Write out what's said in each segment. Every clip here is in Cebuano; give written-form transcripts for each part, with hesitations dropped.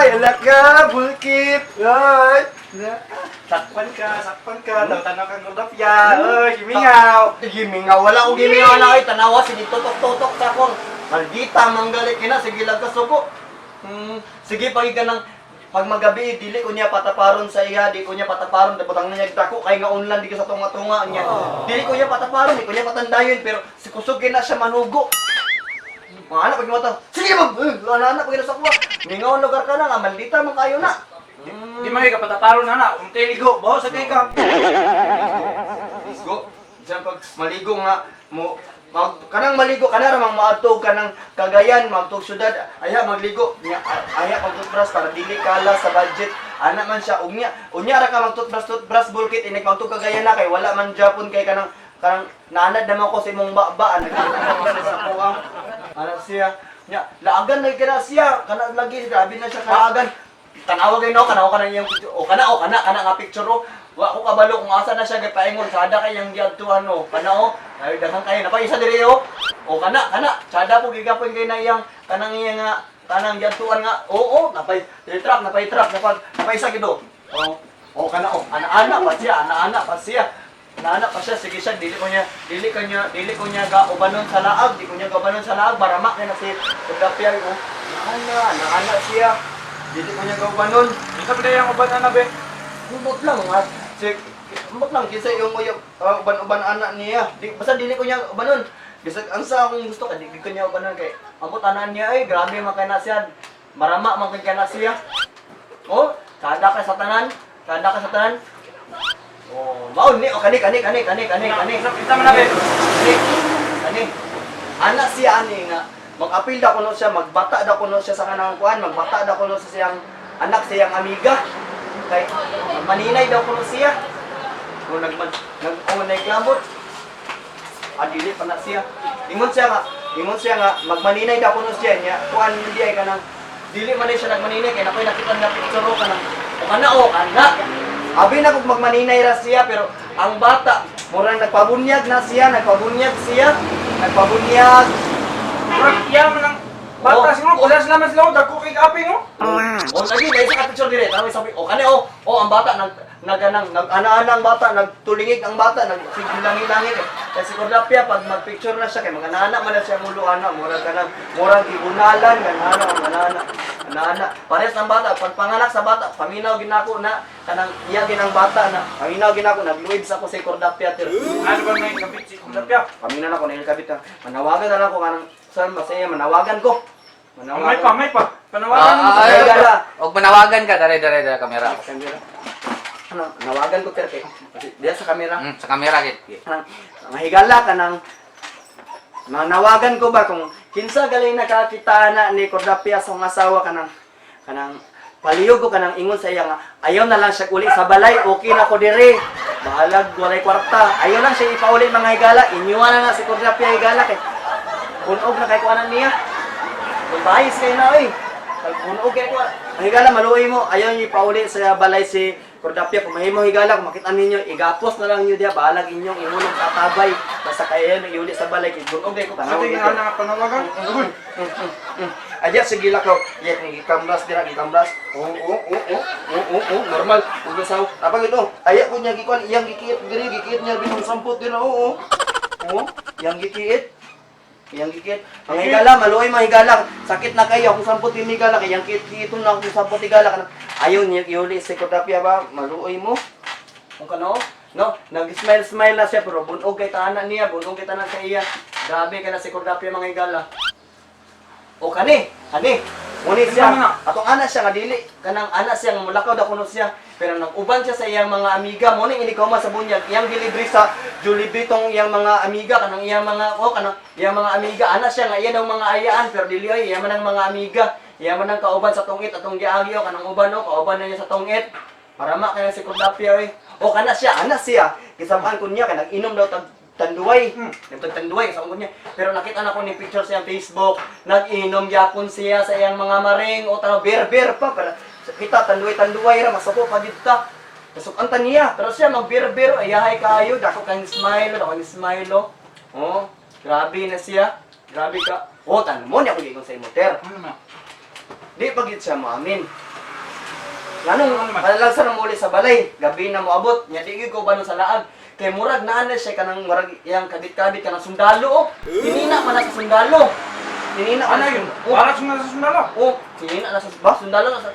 Ay, alak ka, bulkit. Ay. Sakpan ka, sakpan ka. Tanaw kang gordapya. Oy, gimingaw. Gimingaw, wala ko gimingaw na kay tanawa sige tutok-tutok sa akong maldita manggali kina sige lang kasuko. Sige pag ka ng pag magabi dili ko niya pataparon sa iya, di ko niya pataparon dapat ang niya dako kay nga unlan di ko sa tunga-tunga niya. Dili ko niya pataparon, di ko niya patandayon pero si kusog na siya manugo. Mga anak pag mata, sige mag, anak pag sa kuha. Mingaw lugar ka na nga maldita man kayo na. Di man ka pataparo na na. Untay ligo, baho sa kay ka. Ligo. Diyan pag maligo nga mo mag, kanang maligo kana ra mang maadto kanang Cagayan, magtog syudad, aya magligo nya aya pag toothbrush para dili kala sa budget. Ana man siya unya unya ra ka mag toothbrush toothbrush bulkit inig magtog Cagayan na kay wala man Japon kay kanang kanang naanad naman ko sa imong baba nag sa kuha. Ana siya nya laagan lagi kana siya kana lagi grabe na siya kaagan. Tanawa gay no, kanaw ka na iyang picture. O kana o kana kana nga picture o. Wa ko kabalo kung asa na siya gipaingon sada kay iyang giadtuan o. Kana o. Ay daghan kayo napay isa diri o. O kana kana sada po gigapon kay na iyang kanang iya nga kanang giadtuan nga. Oo, napay truck, napay truck, napay napay isa gid o. O o kana o. Ana-ana pa siya, ana-ana pa siya. Ana-ana pa siya, sige siya, dili ko niya, dili ko niya, dili ko niya ga ubanon sa laag, di ko niya ga ubanon sa laag, barama kay na si Kudapia o. Ana, ana-ana siya. Dili ko niya gaubanon. Isa pa ang uban ana be. Humot lang nga. Si humot lang kinsa yung uyab uban-uban anak niya. Di basta dili ko niya ubanon. Bisag ang sa akong gusto ka di ko niya ubanon kay amot anak niya ay grabe man kay na siya. Marama man kay kana siya. Oh, kada ka sa tanan, kada ka sa tanan. Oh, mao ni o kani kani kani kani kani kani. Isa man na be. Kani kani. Anak siya ani nga mag-apil da kuno siya, magbata da kuno siya sa kanang kuan, magbata da kuno sa siyang anak siyang amiga. Kay maninay daw kuno siya. Kung nagman nag oh, naglamot. Adili pa na siya. Ingon siya nga magmaninay daw kuno siya niya. Kuan hindi ay kanang dili man ay siya nagmaninay kay nakoy nakita nga picture o kanang o kana o kana. Abi na kung magmaninay ra siya pero ang bata murang nagpabunyag na siya, nagpabunyag siya, nagpabunyag. Murag iya man ang bata Oh. siguro kulas naman sila dako kay kaping oh. O lagi dahil sa picture dire, tama sabi, o kani o, o ang bata nag naganang nag-ana-ana ang bata, nagtulingig ang bata, nagsilangit-langit. Kasi Cordapia pag magpicture na siya kay mga ana man na siya ang ulo ana, murag kanang murag gibunalan ganana ang ana ana. Parehas ang bata, pag panganak sa bata, paminaw ginako na kanang iya ginang bata na, paminaw ginako nagluib sa ko si Cordapia pero Ano ba may kapit si Kudapya? paminaw na ko na kabit na. Manawagan na lang ko kanang saan masaya manawagan ko. May pa, may pa. Panawagan mo Ah, sa ay, Ay, gala. Og manawagan ka, dare dare dare kamera. Kamera. Ano, nawagan ko pero kay diya sa kamera. Sa kamera gid. Kanang mahigala ka ng manawagan ko ba kung kinsa galing nakakita na ni Cordapia sa akong asawa kanang kanang paliyog ko kanang ingon sa iya nga ayaw na lang siya uli sa balay, okay na ko dire, bahalag walay kwarta, ayaw lang siya ipauli mga higala, inyuan na nga si Cordapia higala kay punog na kay kuanan niya. Bayis kayo na oy. Punog kay ko. Ang higala maluoy mo, ayaw niyo ipauli sa balay si Cordapia. Kung mahimo higala, kung makita ninyo, igapos na lang niyo diya, bahalag inyong imulong katabay. Basta kayo na iuli sa balay kay bunog kay ko Sa tanaw. tingin ana nga panawagan. Uy. Aja sige lang ko. Iya kung gikambras dira gikambras. Oo oo oo oo oo oo normal. Ug sa tapang ito. Aya ko niya gikuan iyang gikiit diri gikiit niya binong sampot dira oo. Oo, iyang gikiit. Iyang gikiit. Ang higala, maluoy mga higala. Sakit na kayo kung sampot yung higala kay iyang kiit-kiiton na kung sampot higala kanang ayaw niya iuli sa Cordapia ba maluoy mo. Kung kano, no, nag-smile-smile na siya pero bunog kay taana niya, bunog kay tanan sa iya. Grabe ka na si Cordapia mga higala. O kani, kani. Ngunit siya, Ano nga? atong ana siya nga dili, kanang ana siya nga mulakaw daw kuno siya, pero nag-uban siya sa iyang mga amiga, mo ning inikaw man sa bunyag, iyang gilibre sa Jollibee tong iyang mga amiga, kanang iyang mga oh kanang iyang mga amiga, ana siya nga iya daw mga ayaan, pero dili oy, iya man ang mga amiga, iya man ang kauban sa tungit atong giagi o kanang uban o kauban na niya sa tungit. Para ma kaya si Cordapia oy. O kana siya, ana siya. Gisamaan ko niya kay nag-inom daw tag tanduay. Nagtagtanduay sa niya. Pero nakita na ko ni picture sa iyang Facebook, nag-inom gyapon siya sa iyang mga maring o tanaw beer-beer pa para kita tanduay-tanduay ra masuko pa gid ta. Masukan ta niya, pero siya mag-beer-beer ayahay kaayo, dako kang smile, dako kang smile oh. Oh, grabe na siya. Grabe ka. Oh, tan mo niya ko giingon sa imo ter. Ano na? Di pa gid siya maamin. Nganong kadalasan na muli sa balay, gabi na moabot, nya di gyud ko ubanon sa laag. Kay murag naa na siya kanang murag iyang kabit-kabit kanang sundalo oh. Tinina man na sa sundalo. Tinina man Ano na yun? Oh, Para sa mga sundalo. oh, tinina na sa ba sundalo na sa.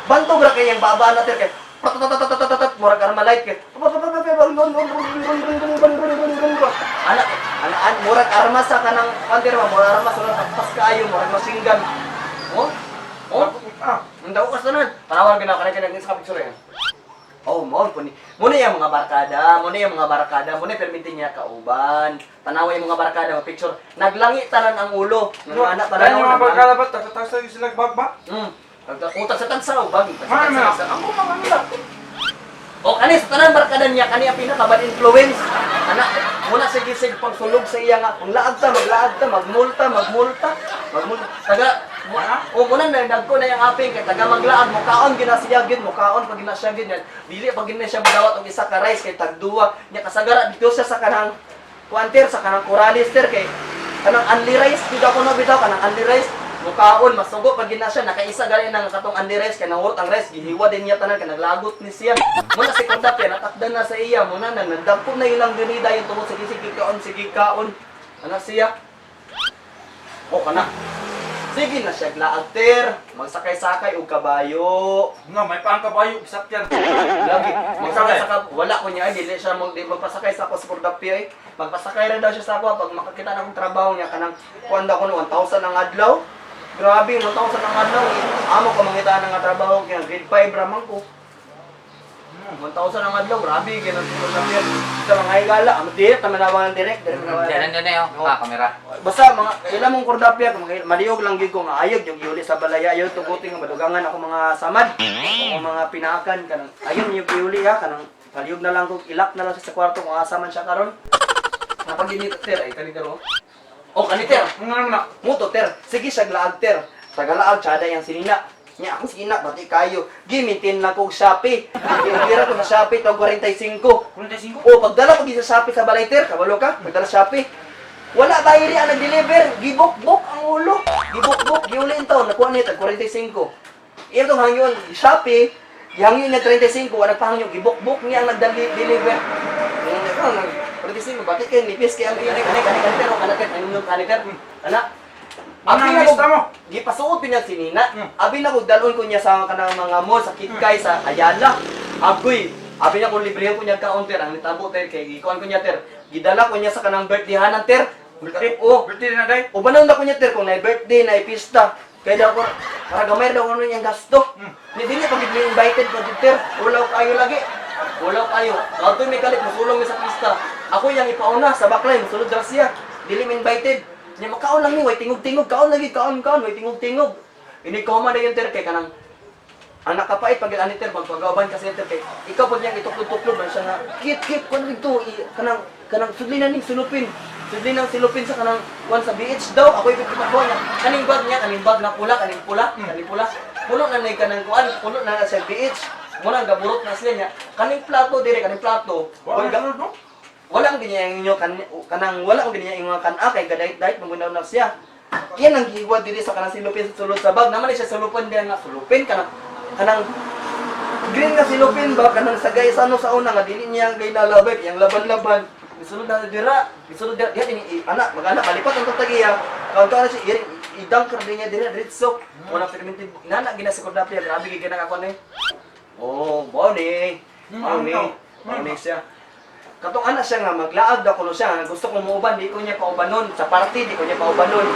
Bantog ra kay iyang baba na ter kay patatatatatatat murag armalite kay. Ana ana an murag armas sa kanang panter ba murag armas sa pas kaayo murag masinggan. Oh. Oh. Ah, Ang daw ka tanan. Panawag gina kanay kanay sa picture yan. Oh, mo po ni. Muna yung mga barkada, muna yung mga barkada, muna perminti niya kauban. Tanawa yung mga barkada, mga picture. Naglangi tanan ang ulo. Ng anak Dahil tanan yung mga barkada ba, tagtatagsa yung sila bag ba? Utak sa tagsa, bag. Ano na? Ako mga nila. O kani sa tanan barkada niya kani ang pinaka bad influence. Ana, muna sa gisig pagsulog sa iya nga kung laag ta, maglaag ta, magmulta, magmulta, magmulta. Taga mo, o muna na nagko na yung aping kay taga maglaag mo kaon gina siya gyud mo kaon pag gina siya gyud niya. Dili pag gina siya modawat og isa ka rice kay tagduwa niya kasagara dito siya sa kanang kuanter sa kanang Corales ter kay kanang only rice gyud ako no bitaw kanang only rice mukaon masugo pag gina siya nakaisa gani nang katong only rice kay nahurot ang rice gihiwa din niya tanan kay naglagot ni siya muna si Kordapia natakdan na sa iya muna na nagdagko na ilang dinida yung tungod sige sige kaon sige kaon ana siya o kana sige na siya glaag ter magsakay-sakay og kabayo. Nga, may paang kabayo, sakyan. Lagi. Magsakay sa kab wala ko niya, ay, dili siya mag di magpasakay sa ako sa Cordapia eh. Magpasakay rin daw siya sa ako pag makakita na akong trabaho niya kanang kuan daw ko no 1,000 ang adlaw. Grabe, 1,000 ang adlaw. Eh. Amo ko mangita na nga trabaho kaya grade 5 ra man ko. 1,000 ang adlaw, grabe kaya nang Cordapia. Sa mga higala, amo direct naman ang direct, direct naman. Diyan na yun. Ah, kamera. Basta mga ilan mong Cordapia, kung maliog lang gyud ko nga ayog yung giuli sa balaya ayo tugutin nga madugangan ako mga samad, ako mga pinakan kanang ayun yung giuli ha kanang paliyog na lang ko ilak na lang siya sa kwarto kung asa man siya karon. Napaginit ter ay kani karon. Oh kani ter, Ano naman na? muto ter. Sige siya glaag ter. Tagalaag tsada yang sinina. Nya ako sinina bati kayo. Gimintin lang kog Shopee. Gira ko sa Shopee tog 45. 45? O, pagdala ko sa Shopee sa balay ter, kabalo ka, pagdala sa Shopee. Wala ba iri ang nag-deliver? Gibok-bok ang ulo. Gibok-bok, giuli in taon, nakuha niya tag 45. Iyo tong hangyon, Shopee, gihangyon niya 35, wala nagpahangyo, gibok-bok niya ang nagdeliver. Ngayon ako, nag 45, bakit kayo nipis kay ang kani kani kani kani pero kana ter, ayun kani ter. Ana. Ano Abi ang na lista ko, mo? gipasuot niya si Nina. Abi na ko dalon ko niya sa kanang mga mall sa Kitkay sa Ayala. Agoy, abi na ko libre ko niya kaon ter ang nitabo ter kay gikuan ko niya ter. Gidala ko niya sa kanang birthdayhanan ter. Birthday? Oh, Birthday na day? ubanon na ko niya ter kung na birthday na pista. Kay daw ko para gamay daw ko niyang gasto. Ni dili pag gid invited ko dito ter. Ulaw kayo lagi. Ulaw kayo. Kadto may kalit mosulong mi sa pista. Ako yang ipauna sa backline sulod ra siya. Dili mi invited. Nya makaon lang ni way tingog-tingog kaon lagi kaon kaon way tingog-tingog. Ini ko man dayon ter kay kanang ang nakapait pag ani ter pagpagauban kasi ter kay ikaw pag niyang ituklod-tuklod man siya nga kit kit kuan dito i, kanang kanang sudli na ning sulupin sudli nang silupin sa kanang kuan sa beach daw ako ipipakwa niya kaning bag niya kaning bag na pula kaning pula kaning pula puno na ni kanang kuan puno na na sa beach muna gaburot na sila niya kaning plato dire kaning plato Wala Wala- na no? wala ang ganyan inyo kan kanang wala ang ganyan inyo kan kay gadait dait mangunaw na siya. Iyan ang giwa diri sa kanang silupin sa sulod sa bag. Naman ni siya sulupin diyan nga sulupin kanang kanang green nga silupin ba kanang sagay sa ano sa una nga dili niya gay lalabay yang laban-laban. Gisulod na dira, gisulod dira diha ini anak magana malipat ang tagiya. Kaon ka na siya iring idang ka niya dira diretso. Wala fermented nana gina sa kordapia grabe gid gana ako ni. Oh, mao ni. Mao ni. Mao ni siya. Katong anak siya nga maglaag daw kuno siya nga gusto kong muuban di ko niya paubanon sa party di ko niya paubanon.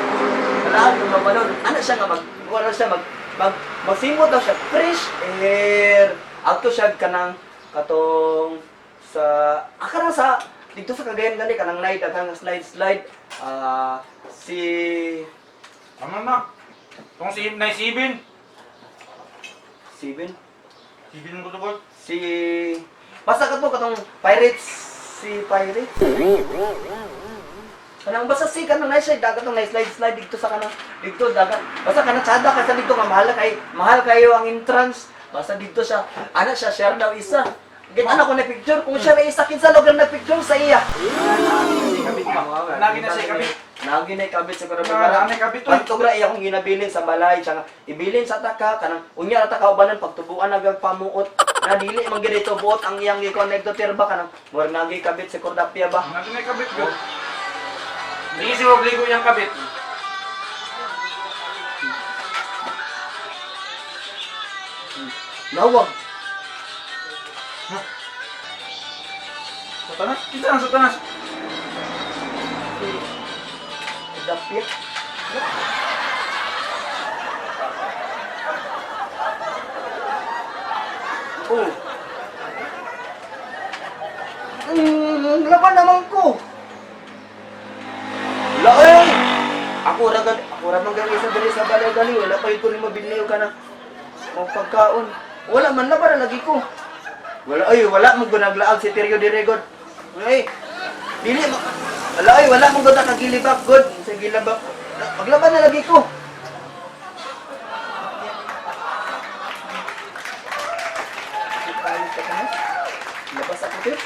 Laag ko paubanon. Anak siya nga mag wala siya mag mag magsimot daw siya fresh air. Adto siya kanang katong sa kanang sa dito sa Cagayan gani kanang night kanang slide slide ah si Ano na? Tong si Nay Sibin. Sibin Sibin ko to boy. si basta kato katong pirates si pirates kanang basta si kanang nice siya dagat tong nice slide slide dito sa kanang dito dagat basta kanang tsada ka sa dito nga mahal kay mahal kayo ang entrance basta dito siya ana siya share daw isa git ana ko na picture kung siya na isa kinsa lugar na picture sa iya. Kabit ba? Lagi na siya kabit. Nagi na kabit sa Ah, karabag. naa kabit, oy. Pantog ra iya akong ginabilin sa balay tsaka ibilin sa taka kanang unya ra ta kaubanan pagtubuan nagang pamuot. Na dili man gid ito buot ang iyang gi-connect to ba kanang murag nagi kabit sa kordapya ba. Nagi na kabit gyud. Hindi si Obligo yung kabit. Lawag. Satanas, kinsa ang satanas? Kordapya. Oh. Laban naman ko. Laoy! Ako ra man gani sa diri sa balay gali, wala pa ko ni mabiliw ka na. Mga pagkaon. Wala man laban na lagi ko. Wala ay, wala mo gunaglaag si Teryo dire god. Ay. Dili mo. Wala ay, wala mo gud kagilibak god sa gilabak. Paglaban na lagi ko. Labas ako, Ter.